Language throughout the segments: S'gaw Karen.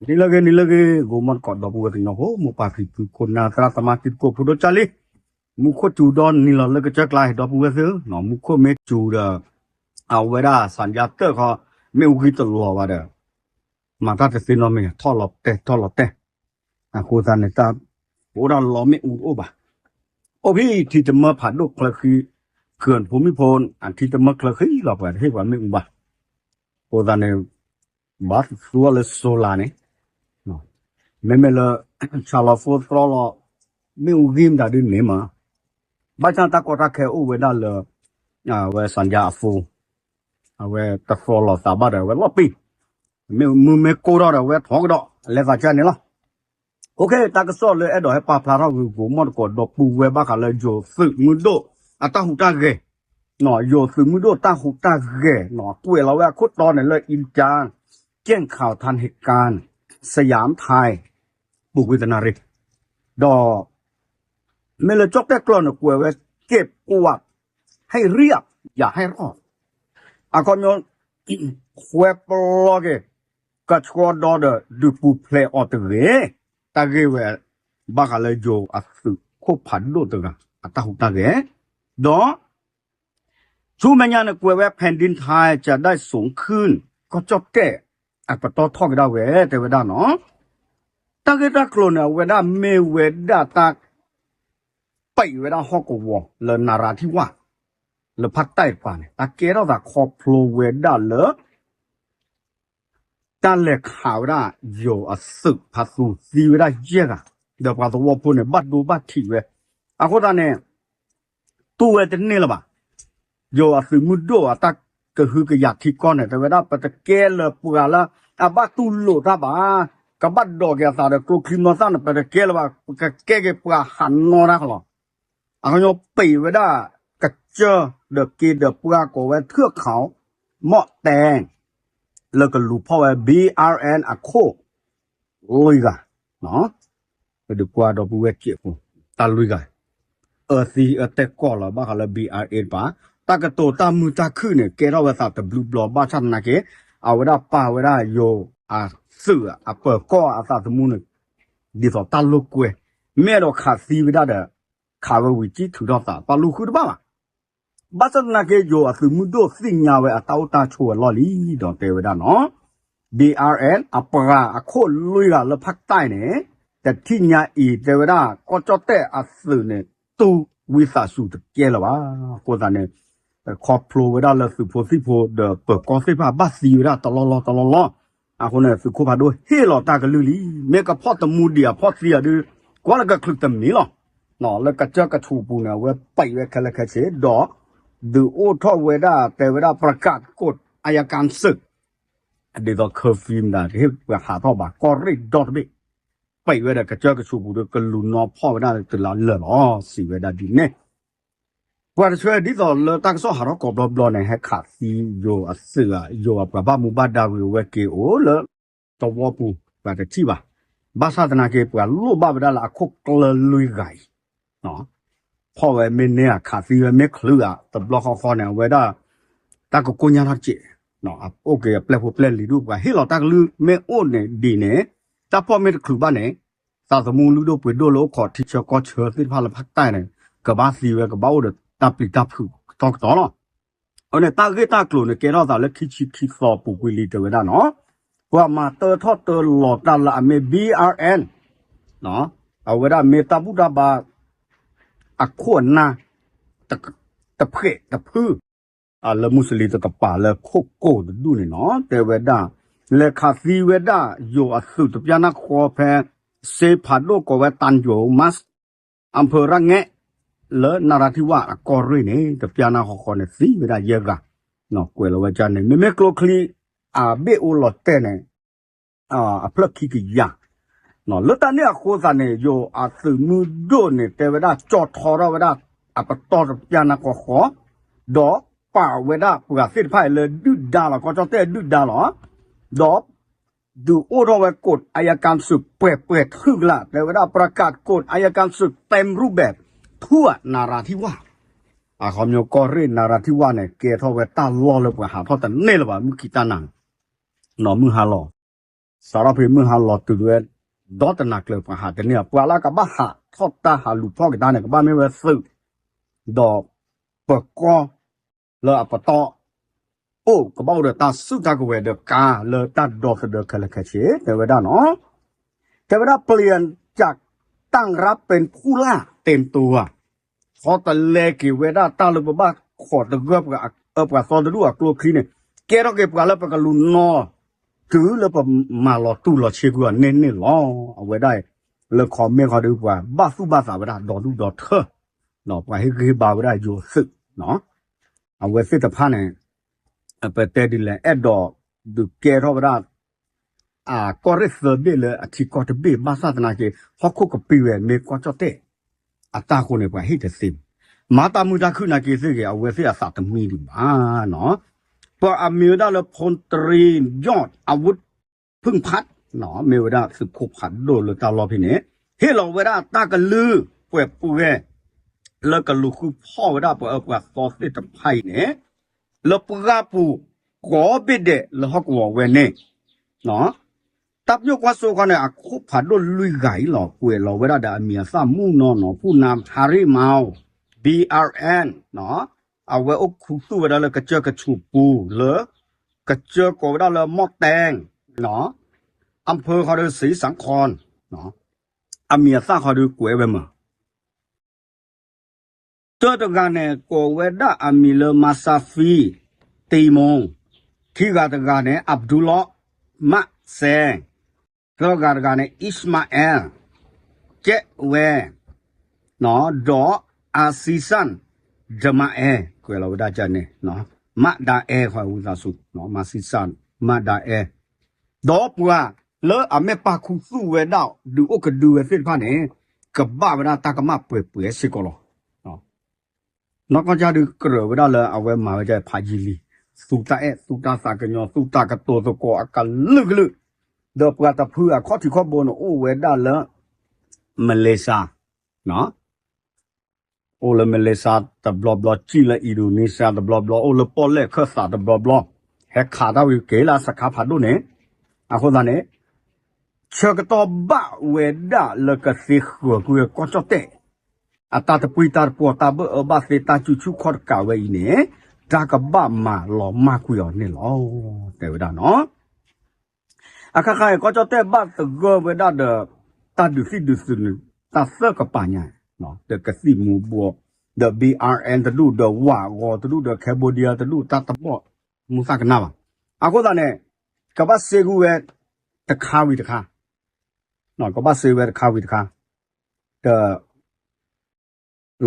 နံၤလၢအဂ့ၤ နံၤလၢအဂ့ၤ ဂိၤမီၢ်တကိး ဒီပုၢ်ဝဲၢ်ကညီဖိ မိၢ်ပၢ်ဖံဖု ခိၣ်နၢ် သရၣ်သမါ တံၤသကိး ဖိဒိၣ်ကၢ်လံ, မူခိၣ်စူၤဒီးနံၤလီၤလၢကစၢၢ်ကျါ ဒီပုၢ်ဝဲၢ်သ့ၣ်ဧၢ, မူခိၣ်မ့ၢ်စူၤဒီး အဝဲဒၣ် သၣ်ယါတၢၣ်ခီ မ့ၣ်အူဂံၢ်တလီၤဘၣ်ဒီး မၤတၢ်တသ့နီတမံၤ ထီၣ်လီၤတဲာ်ထီၣ်လီၤတဲာ်, အဃိသတးန့ၣ် တၢ်အိၣ်ဒၣ်လီၤမ့ၣ်အူတအိၣ်ဘၣ်. အိၣ်ဖဲထံတမၢဖးဒိၣ်ချၢဃံ, ဃၢၤဖိမုၣ်ဖိ အထံတမၢချၢဃံလီၤ ပှၤတဟ့ၣ်ပှၤမ့ၣ်အူဘၣ်. အဃိသတးန့ၣ် ဘၣ်သူလၢ solar န့ၣ်, မ့မ့ၢ်လၢ ဆၣ်လီၤဖိသြီလီၤ မ့ၣ်အူဂံၢ်မတၤဒုန့ၣ်မး, ဘၣ်ဆၣ်တၢ်ကီတၢ်ခဲအိၣ်ဝဲဒၣ်လၢ အဝဲ သၣ်ယါအဖိ အဝဲတသြီလီၤသးဘၣ်ဒီး အဝဲလီၤပံာ်, မ့ၢ်မုၢ်မ့ၢ်ကိၢ်ထီၣ်ဒီး အဝဲထီကဒီး လဲၤသးကၢ်န့ၣ်လီၤ. အိၣ်ခ့ တၢ်ကစီၣ်လၢအဲၣ်ဒိးဟဲပာ်ဖျါထီၣ်ဂ့ၤ ဂိၤမီၢ်တကိး ဒီပုၢ်ဝဲၢ် ဘၣ်ဃးလၢယိၤသုးမုၢ်ဒိၣ်အတၢ်ဟူးတၢ်ဂဲၤ, ယိၤသုးမုၢ်ဒိၣ်တၢ်ဟူးတၢ်ဂဲၤ ကွဲးလီၤဝဲအခိၣ်တီန့ၣ်လၢ အံကၠၣ် ကၠဲၣ်ခးထါန့ၣ်ကၣ် စယၣ်ထၢၣ် ပူၤကွံာ်တနၣ်ရံၣ်, ဒီး မ့ၢ်လၢကၠီၣ်တဲၣ်ကျိာ်န့ၣ် ကွဲးဝဲ က့ၣ်ပှၢ် ဟဲရံၣ်အ ယၤဟဲရီၣ်, အခီပညီ ခွဲပျီက့ၤ ကဆှီဒီဒီး ဒုးပူၤဖျဲးအီၤတဂ့ၤ, တၢ်ဂ့ၢ်ဝဲ ဘၣ်ဃးလၢယိၤအသုးခိၣ်ဖးဒိၣ်တဂၤ အတၢ်ဟူးတၢ်ဂဲၤ, ဒီး ဆူမဲာ်ညါန့ၣ် ကွဲးဝဲ ဖဲဒ့ထါ ကဒၣ်ဆိးခုၣ် ကီၢ်ကၠီၣ်တဲၣ် အပတီၢ်ထီၣ်ကဒါဝဲ တဲဝဲဒၣ်နီၤ, တၢ်ဂ့ၢ်တၢ်ကျိၤန့ၣ် အဝဲဒၣ်မ့ၢ်ဝဲဒၣ်တၢ် ပံးဝဲဒၣ်ဟီၣ်ကဝီၤလၢနရၤထံဝၣ် လၢဖးတၢ်တပၤန့ၣ် တၢ်ကဲထီၣ်သးခီဖျိဝဲဒၣ်လၢ တၢ်လဲၤခးဝဲဒၣ် ယိၤအသုးဖးသူသံဝဲဒၣ်ယဲၢ်ဂၤ, ဒီးပှၤသဝီဖိန့ၣ် ဘၣ်ဒိဘၣ်ထံးဝဲ, အဃိသတးန့ၣ် တူၢ်ဝဲတန့ၢ်လၢၤဘၣ်. ယိၤအသုးမုၢ်ဒိၣ်အတၢ်ကဟုကယာ်ထံကီၢ်န့ၣ် တဲဝဲဒၣ် ပတကဲလၢပှၤလၢ အဘၣ်တူၢ်လိာ်တၢ်ဘၣ်, ကဘၣ်ဒိးက့ၤအသးဒီးကျိချံမျိာ်သၣ်န့ၣ် ပတကဲလၢၤဘၣ်, ပကကဲက့ၤပှၤဟးနီတၢ်လီၤ. အခီပညီပံးဝဲဒၣ် ကစၢၢ်ဒီးက့ဒီးပှၤကိးဝဲ ထၢၣ်ခီ မီၣ်တဲ လၢကလူၤဖီၣ်ဝဲ ဘံၣ်အါအၣ် အခိၣ် လွံၢ်ဂၤ, ပဒုးကွၢ်ဒီပုၢ်ဝဲၢ်စဲးဖိ တၢ်လွံၢ်ဂၤ အၢသံအၢတဲာ်ကီၢ်လီၤ ဘၣ်ဃးလၢ ဘံၣ်အါအၣ် တပၤ, တၢ်ကတိၤတၢ်မုာ်တၢ်ခုၣ်န့ၣ် ကဲထီၣ်ဝဲသးတဘျုးဘျီ ဘၣ်ဆၣ်သနာ်က့ အဝဲဒၣ်ပာ်ဝဲဒၣ်ယိၤအသုးအပၢၤကီၢ်အသးသမူန့ၣ် ဒ်သိးတၢ်လိာ်ကွဲ, မ့ၢ်အဲၣ်ဒိးခးသံဝဲဒၣ်ဒီး ခးဝဲဝံၤကံထုးထီၣ်သး ပာ်လူၤဃုတဘၣ်ဘၣ်. ဘၣ်ဆၣ်သနာ်က့ ယိၤအသုးမုၢ်ဒိၣ်သ့ၣ်ညါဝဲအတၢ်အိၣ်တၢ်ဆိးဝဲလီၢ်လံ ဒီးတဲဝဲဒၣ်နီၤ ဘံၣ်အါအၣ် အပှၤအခိၣ်လွံၢ်ဂၤလၢဖးတၢ်န့ၣ် တထံၣ်ညါအံၤ တဲဝဲဒၣ် ကီၢ်ကၠီၣ်တဲၣ်အသုးန့ၣ် တူၢ်ဝံသးစူၤတကဲလၢၤဘၣ်. အဃိသတးန့ၣ် ခီဖျိဝဲဒၣ်လၢသုးဖိသံၣ်ဖိဒီးပၢၤကီၢ်သ့ၣ်တဖၣ် ဘၣ်သံဝဲဒၣ်တလီၢ်လီၢ်တလီၢ်လီၢ်, အဃိန့ၣ် သုးခိၣ်ဖးဒိၣ်ဟ့ၣ်လီၤတၢ်ကလုၢ်လံ, မ့ၢ်ကဖီၣ်တမူဒံးအဖီၣ်သံအဒုး ကွၢ်လၢကချုးတမံၤလီၤ. လၢကစၢၢ်ကဆူးပူၤန့ၣ် အဝဲပံးဝဲခဲလၢာ်ခဲဆ့ဒီး ဒုးအိၣ်ထီၣ်ဝဲဒၣ် တဲဝဲဒၣ် ပြကတ် กฎอัยการศึก ဒ်သိး curfew မတၤ တဟ့ၣ်ပှၤဟးထီၣ်ဘၣ် ကီၢ်ရ့ၣ်ဒီတဘ့ၣ်, ပံးဝဲဒီးကစၢၢ်ကဆူးပူၤဒီး ကလူၤနီၤဖီၣ်ဝဲဒၣ်တုၤလၢအလၢာ်လီၤ စံးဝဲဒၣ်ဒ်န့ၣ်. ပှၤတဆၢဒ်သိးလၢတၢ်ကစီၣ်ဟးထီၣ်ကိးဘျီဘျီန့ၣ် ဟဲခးသံယိၤအသုးဧါ, ယိၤအပှၤဘၣ်မူဘၣ်ဒါဝံၤအဝဲက့ၤအိၣ်လၢ သဝီပူၤ ပှၤတထံၣ်ဘၣ်. ဘၣ်ဆၣ်သနာ်က့ ပှၤလိၣ်ဘၣ်ဝဲဒၣ်လၢအခိၣ်ကျၢၢ်လွံၢ်ဂၤအံၤ ဖီၣ်ဝဲမ့ၢ်န့ၢ်ဧါ ခးသံဝဲမ့ၢ်ချုးဧါ တဘျီဃီဃီန့ၣ် အဝဲဒၣ် တၢ်ကကိညၢ်ထီၣ်စဲး, အိၣ်က့ၤအပျဲၢ်ဖိပျဲၢ်လံၤဒူၣ် ပှၤဟ့ၣ်လီၤတၢ်ကလုၢ်မ့ၢ်အိၣ်န့ၣ်ဒ်န့ၣ် တၢ်ဖီၣ်မ့ၢ်တချုးဘၣ်န့ၣ် သးသမူလုၢ်ဒိၣ်ပှ့ၤဒိၣ်လၢအိၣ်ခိးထံဆၢကီၢ်ဆၢသ့ၣ်တဖၣ်လၢဖးတၢ်န့ၣ် ကဘၣ်သံဝဲ ကဘၣ်အိၣ်ဒီးတၢ်ပျံၤတၢ်ဖုးကတီၢ်ကတီၢ်လီၤ. အန့ၣ် တၢ်ဂ့ၢ်တၢ်ကျိၤန့ၣ် ကဲထီၣ်သးလၢခံဆံခံသီပူၤကွံာ်လံ တဲဝဲဒၣ်နီၤ. ပှၤမၤတၢထီၣ်တၢလီၤတၢ်လၢအမ့ၢ် ဘံၣ်အါအၣ် အဝဲဒၣ်မ့ၢ်တၢ်ဘူၣ်တၢ်ဘါ အခိၣ်အနၢ် တဖှဲးတဖု လၢမူစလံတကပၤလၢခိၣ်ကိၢ်တဒူၣ်န့ၣ်နီၤ တဲဝဲဒၣ် လဲၤခးသံဝဲဒၣ်ယိၤအသုးတပျၢ်နၢ်ဃီဖဲ စ့ဖးဒိၣ်ကိးဝဲ တၢ်ယိၤ မး အၣ်ဖၢၣ်ရၣ်ငဲၣ် လၢနရၤထံဝၣ်အကီၢ်ရ့ၣ်န့ၣ် တပျၢ်နၢ်ဃီဃီန့ၣ် သံဝဲဒၣ်ယဲၢ်ဂၤ ကွဲးလီၤဝဲဒ်န့ၣ် မ့မ့ၢ်ကျိချံ အဘ့ၣ်အိၣ်လီၤတဲာ်န့ၣ် အဖျၢၣ်ခံကယၤ လၢတၢ်န့ၣ်အဃိသတးန့ၣ် ယိၤအသုးမုၢ်ဒိၣ်န့ၣ် တဲဝဲဒၣ် ကၠီၣ်ထီထီၣ်ဝဲဒၣ် အပတီၢ်တပျၢ်နၢ်ဃီဃီ ဒီးပာ်ဝဲဒၣ်ပှၤသ့ၣ်တဖၣ်အံၤလၢဒုၣ်ဒါလီၤ ကီၢ်ကၠီၣ်တဲၣ်ဒုၣ်ဒါလီၤ ဒီး ဒုးအိၣ်ထီၣ်ဝဲ กฎอัยการศึก ပှဲၤပှဲၤထုကလး တဲဝဲဒၣ် ประกาศกฎอัยการศึก เต็มรูปแบบ ทั่วนราธิวาส အခီပညီကီၢ်ရ့ၣ်နရၤထံဝၣ်န့ၣ် ကဲထီၣ်ဝဲတၢ်လီၢ်လၢပှၤဟးထီၣ်တန့ၢ်လၢၤဘၣ် မုၢ်ခံတၢ်နၤ နီၢ်မုၢ်ဟါလီၤ စးထီၣ်ဖဲမုၢ်ဟါလီၤတုၤဝဲ ဒီတနၤကျၢၤပှၤဟးတန့ၢ် ပှၤလၢကဘၣ်ဟးထီၣ်တၢ်ဟးလူၤဖီၣ်ကဒါန့ၣ် ကဘၣ်မ့ၢ်ဝဲသုး ဒီးပၢၤကီၢ်လၢအပတီၢ် အိၣ်ကဘၣ်အိၣ်ဒီးတၢ်စုၣ်တၢ်ကဝဲၤဒီးကါလၢတၢ်ဒီသဒၢခဲလၢာ်ခဲဆ့ တဲဝဲဒၣ်နီၤ. တဲဝဲဒၣ် เปลี่ยนจากตั้งรับเป็นผู้ล่าเต็มตัว ဆီတလဲက့ၤဝဲဒၣ်တၢ်လၢပဘၣ်ခိးသဂၢၢ်ပှၤအၢပှၤသီတဒူၣ်အကျိချံန့ၣ် ကဲထီၣ်က့ၤပှၤလၢပကလူၤနီၤ တုၤလၢပမၤလီၤတူၢ်လီၤဆ့ကွံာ်အီၤန့ၣ်န့ၣ်လီၤ. အဝဲဒၣ် လၢ comment ခီဒီး ပှၤဘၣ်သူၣ်ဘၣ်သးဝဲဒၣ်ဒီဒူၣ်ဒီထၢ ပှၤဟ့ၣ်ဂံၢ်ဟ့ၣ်ဘါဝဲဒၣ်ယိၤသုး အဝဲသ့ၣ်တဖၣ်န့ၣ် ပတဲဒ်လဲၣ် အဲၣ်ဒိးဒုးကဲထီၣ်ဝဲဒၣ် အကီၢ်ရ့ၣ်သၢဘ့ၣ်လၢအထံကီၢ်တဘ့ၣ် ဘၣ်ဆၣ်သနာ်က့ ဟီၣ်ခိၣ်ကပံာ်ဝဲမ့ၢ်ကီၢ်ကၠီၣ်တဲၣ် အတၢ်ဃိန့ၣ် ပှၤဟ့ၣ်တသ့ဘၣ်. မၤတၢ်မုာ်တၢ်ခုၣ်နာ်က့သ့ၣ်ဂ့ၤ အဝဲသ့ၣ်အသးတမံဒံးဘၣ်နီၤ. ပှၤအမံၤဝဲဒၣ်လၢ พลตรียอดอาวุธ ผึ้งพัด မ့ၢ်ဝဲဒၣ်သုးခိၣ်ဖးဒိၣ်လၢတၢ်လီၢ်ဖဲန့ၣ် ဟ့ၣ်လီၤဝဲဒၣ်တၢ်ကလုၢ်ပှဲၤပှဲၤ လၢကလူၤဃုဖီၣ်ဝဲဒၣ်ပှၤအၢပှၤသီသ့ၣ်တဖၣ်အံၤန့ၣ် လၢပှၢ်ပူၤကိးဘ့ၣ်ဒဲးလၢဟီၣ်ကဝီၤဝဲန့ၣ် တၢ်ပညိၣ်ကွၢ်စိခီန့ၣ် အခိၣ်ဖးဒိၣ်လွံၢ်ဂၤအံၤလီၤ ကွဲးလီၤဝဲဒၣ်ဒီးအမံၤအသၣ်မုၣ်နီၢ်နီၢ် ผู้นำ ฮาริเมา บีอาร์เอ็น အဝဲအိၣ်ခူသူၣ်ဝဲဒၣ်လၢကစၢၢ်ကဆူးပူၤလၢ ကစၢၢ်ကိးဝဲဒၣ်လၢ มอดแดง อำเภอခီဒီး ศรีสังคร အမံၤအသၣ်ခီဒီးကွဲးဝဲမး တၢတဂၤန့ၣ် ကိးဝဲဒၣ်အမံၤလၢ มาซาฟี ตีมง ခံဂၤတဂၤန့ၣ် อับดุลเลาะห์ มาแซง သၢဂၤတဂၤန့ၣ် อิสมาเอล แจ๊ะแว ဒီး อาซีซัน ดามาแอ ကွဲးလီၤဝဲဒၣ်န့ၣ် มาดาแอ ဝံသးစူၤ มาซีซัน มาดาแอ ဒီးပှၤလၢအမ့ၢ်ပာ်ခူသူၣ်ဝဲဒၣ် ဒုးအိၣ်ကဒုဝဲသ့ၣ်တဖၣ်န့ၣ် ကဘၣ်ဝဲဒၣ်တၢ်ကမၣ်ပှဲၤပှဲၤစ့ၢ်ကီးလီၤ. နီၢ်ကီၢ်ကၢ်ဒုးကြၢးဝဲဒၣ်လၢအဝဲမၤဝဲဒၣ်ဖးယံာ်လံ, သူတၢ်အဲၣ် သူတၢ်သးကညီၤ သူတၢ်ကတိၤသကိးအကလုာ်ကလုာ်, ဒီးပှၤတဖုအခီၣ်ထံးခီၣ်ဘိန့ၣ် အိၣ်ဝဲဒၣ်လၢ Malaysia အိၣ်လၢ Malaysia တဘျီဘျီ, စံၣ်လၢ Indonesia တဘျီဘျီ, အိၣ်လၢပီၣ်လဲၣ်ခၢၣ်သးတဘျီဘျီ, ဟဲခးတၢ်ဝံၤက့ၤလၢအစခါဖးဒိၣ်န့ၣ်, အဃိသတးန့ၣ် ဆၢကတီၢ်ဘၣ်ဝဲဒၣ်လၢကသ့ဃၢၤကွံာ်ကီၢ်ကၠီၣ်တဲၣ် အတၢ်တပှံၢ်တၢ်တပှီၤ တၢ်ဘၣ်အၢဘၣ်သီ တၢ်ကူၣ်ဆူၣ်ခီၣ်တကးဝဲအံၤန့ၣ်, တၢ်ကဘၣ်မၤလီၤမၢ်ကွံာ်အီၤန့ၣ်လီၤ, တဲဝဲဒၣ်နီၤ. အခါခါအံၤ ကီၢ်ကၠီၣ်တဲၣ်ဘၣ်သဂၢၢ်ဝဲဒၣ်ဒီး တၢ်ဒုးသံၣ်ဒုးသုးန့ၣ် တၢ်သၢကပၤညါ, ဒီးကသံၣ်မူၤဘှီး, ဒီး ဘီအါအၣ်အၣ် တဒူၣ်, ဒီးဝးဂီၤတဒူၣ်, ဒီး Cambodia တဒူၣ်, တၢ်တဘီၣ်မူသၣ်ကနၣ်ဘၣ်. အဃိသတးန့ၣ် ကဘၣ်စ့ကွံာ်ဝဲ တခါဝံၤတခါ, ကဘၣ်စ့ဝဲတခါဝံၤတခါ, ဒီး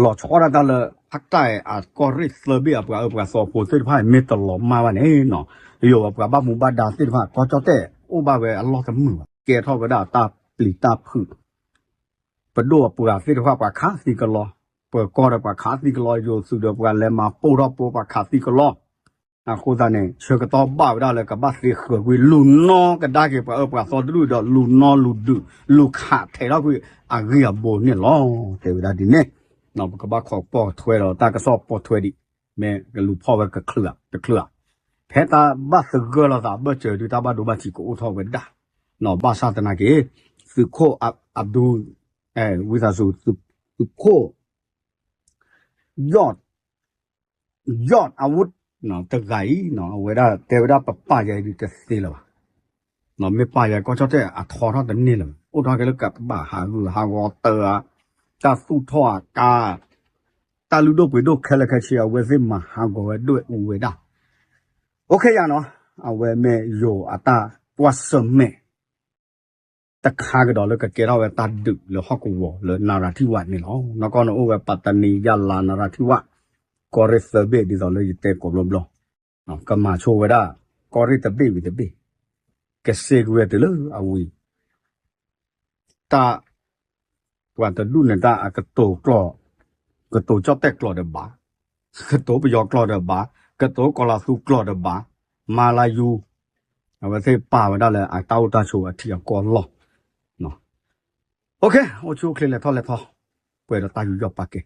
လီၤဆီဒၣ်တၢ်လၢ ဖးတၢ်အကီၢ်ရ့ၣ်သၢဘ့ၣ် အပှၤအၢပှၤသီဖိသ့ၣ်တဖၣ် မ့ၢ်တလီၤမၢ်ဘၣ်န့ၣ်, ယိၤပှၤဘၣ်မူဘၣ်ဒါသ့ၣ်တဖၣ် ကီၢ်ကၠီၣ်တဲၣ်အိၣ်ဘၣ်ဝဲအလီၢ်တမုာ်ဘၣ်, ကဲထီၣ်ဝဲဒၣ်တၢ်ပျံၤတၢ်ဖုး, ပဒိၣ်ပှၤသ့ၣ်တဖၣ်ပှၤခးသံကလီ, ပၢၤကီၢ်ဒီးပှၤခးသံကလီ, ယိၤသုးဒီးပှၤလဲၤမၤပိၢ်ထီၣ်ပိၢ် ပှၤခးသံကလီ, အဃိသတးန့ၣ် ဆၢကတီၢ်ဘၣ်ဝဲဒၣ်လၢကဘၣ်သ့ဃၢၤကွံာ် လူၤနီၢ်ကဒါက့ၤပှၤအၢပှၤသီတဒူၣ်ဒီး လူၤနီၢ်လူၤဒုး လူၤခးထဲးထီၣ်ကွံာ်အဂ့ၢ်အဘိန့ၣ်လီၤ, တဲဝဲဒၣ်ဒ်န့ၣ်. ပကဘၣ်ခိးပိာ်ထွဲဒီးတၢ်ကစီၣ်ပိာ်ထွဲဒံး, မ့ၢ်ကလူၤဖီၣ်ဝဲကချုးဧါတချုးဧါ, ဖဲတၢ်ဘၣ်သဂၢၢ်လိာ်သးအဘၢၣ်စၢၤဒုး တၢ်ဘၣ်ဒိဘၣ်ထံးကအိၣ်ထီၣ်ဝဲဒၣ်, ဘၣ်ဆၣ်သနာ်က့ သုးခိၣ်အဒူ ဝံသးစူၤ သုးခိၣ် ယီၢ် ယီၢ်အဝုၣ် တဂၤအံၤ အဝဲဒၣ်တဲဝဲဒၣ် ပပာ်ယၤအံၤဒုးတသ့လၢၤဘၣ်, မ့ၢ်ပာ်ယၤကီၢ်ကၠီၣ်တဲၣ်အထီထီၣ်တန့ၢ်လၢၤဘၣ်, အိၣ်ထီၣ်က့ၤလၢကဘၣ်ဟးဂူာ်ဟးဂီၤတၢ်, တၢ်သူၣ်ထီၣ်အကါ, တၢ်လုၢ်ဒိၣ်ပှ့ၤဒိၣ်ခဲလၢာ်ခဲဆ့ အဝဲသ့ၣ်မၤဟးဂီၤဝဲဒွဲၣ်အူဝဲဒၣ်, အိၣ်ခ့ယၤနီၤ, အဝဲမ့ၢ်ယိၤအတၢ်ကွၢ်ဆၢၣ်မဲာ် တခါကဒီးလၢကကဲထီၣ်ဝဲတၢ်ဒုးလၢဟီၣ်ကဝီၤလၢနရၣ်ထံဝၣ်န့ၣ်လီၤ. နီၢ်ကီၢ်န့ၣ်အိၣ်ဝဲ ပၣ်တနံ ယၣ်လး နရၣ်ထံဝၣ်, ကီၢ်ရ့ၣ်သၢဘ့ၣ်ဒ်သိးလၢယတဲကိးဘျီဘျီ, ကမၤဆိဝဲဒၣ် ကီၢ်ရ့ၣ်တဘ့ၣ်ဝံၤတဘ့ၣ်, ကစ့ကွံာ်ဝဲတုၤလၢအဝံၤ တၢ် ပှၤတဒူၣ်န့ၣ်တၢ်အကတိၤကျိာ်, ကတိၤကၠီၣ်တဲၣ်ကျိာ်ဒီးဘၣ်, ကတိၤပယီၤကျိာ်ဒီးဘၣ်, ကတိၤကီၤလၤသူကျိာ်ဒီးဘၣ်, မၤလၢယူၤ, အဝဲသ့ၣ်ပာ်ဝဲဒၣ်လၢအတၢ်အိၣ်တၢ်ဆိးအထံအကီၢ်လီၢ်. အိၣ်ခ့, အိၣ်ဆူၣ်အိၣ်ချ့လဲၤထီၣ်လဲၤထီ, ပှဲၤဒီးတၢ်ယူးယီၣ်ပာ်ကဲ.